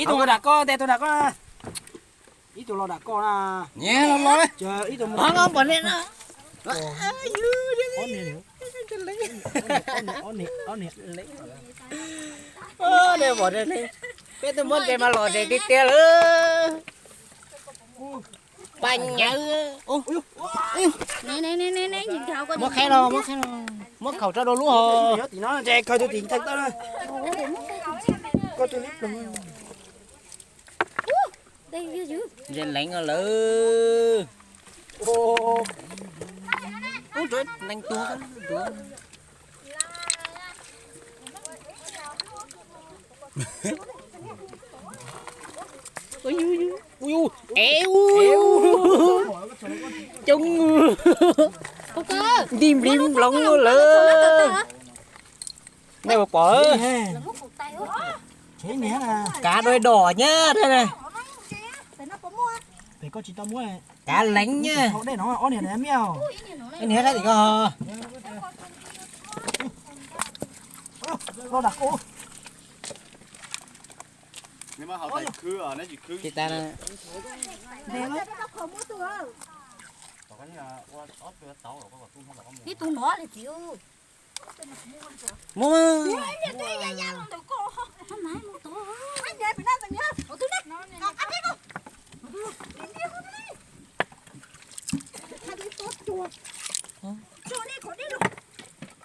Ib tug los dam koj, tes tus dam koj. Ib tug los dam koj na. Nyiam los los. Ib tug pom nej na. Nej pom, peb twb muab tes mas los tes tiag tiag lawm. Paj nyawv. Muab khaib los, muab khaib los. Muab khaum rau dua lub hos. Khaws tus tim thaj tawb na. Ntse leev lawm. Ub, leej tug. Ev, coob, nti nplig nploov lawm. Nej puas pom? Kav dua dom nyab, kav leev nyab. Niag sab tim ko. Tsis tas. Ib tug no li txiv. Muab.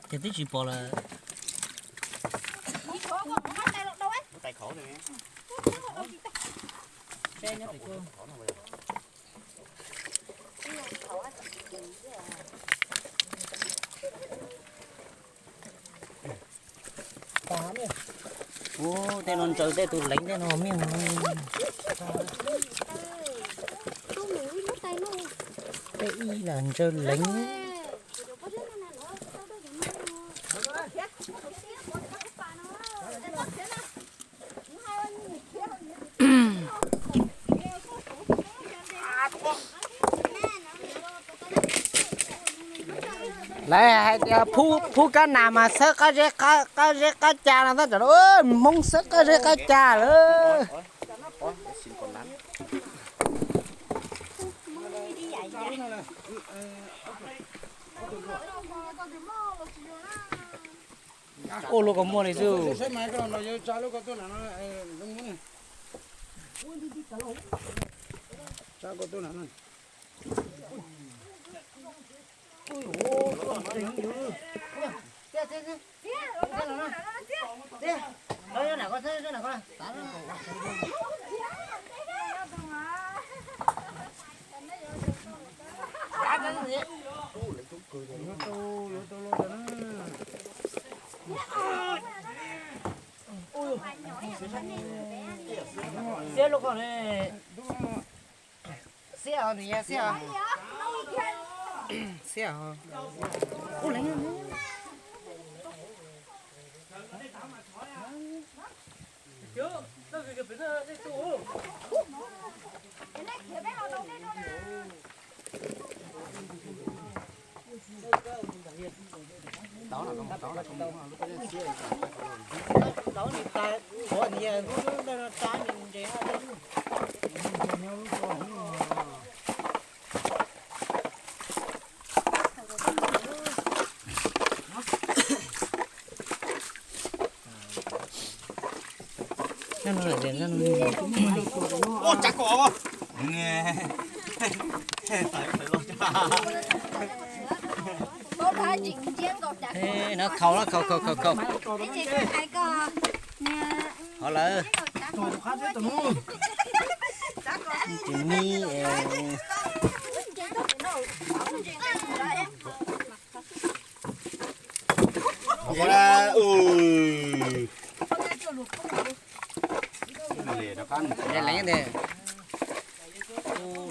Ces twb tsis pom lawm. Ub, tej no ntsaws tej tus leev tej no miaj. Tej ib lam ntsaws leev. Lawv hais tias phub kab nas mas xawb qab zeb qab ca no tab sis Hmoob xawb qab zeb qab ca lawm. Ua luaj koj muaj li xwb. Xiab lub ko ne. Xiab os, nws yog xiab os. Xiab os. Ua cas kom. Ê, no khaus, khaus, khaus, khaus, khaus. Ho lawm. Tsis mi. Leev ntag.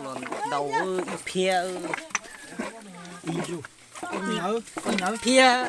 Los ntau ib phiab. Phiab.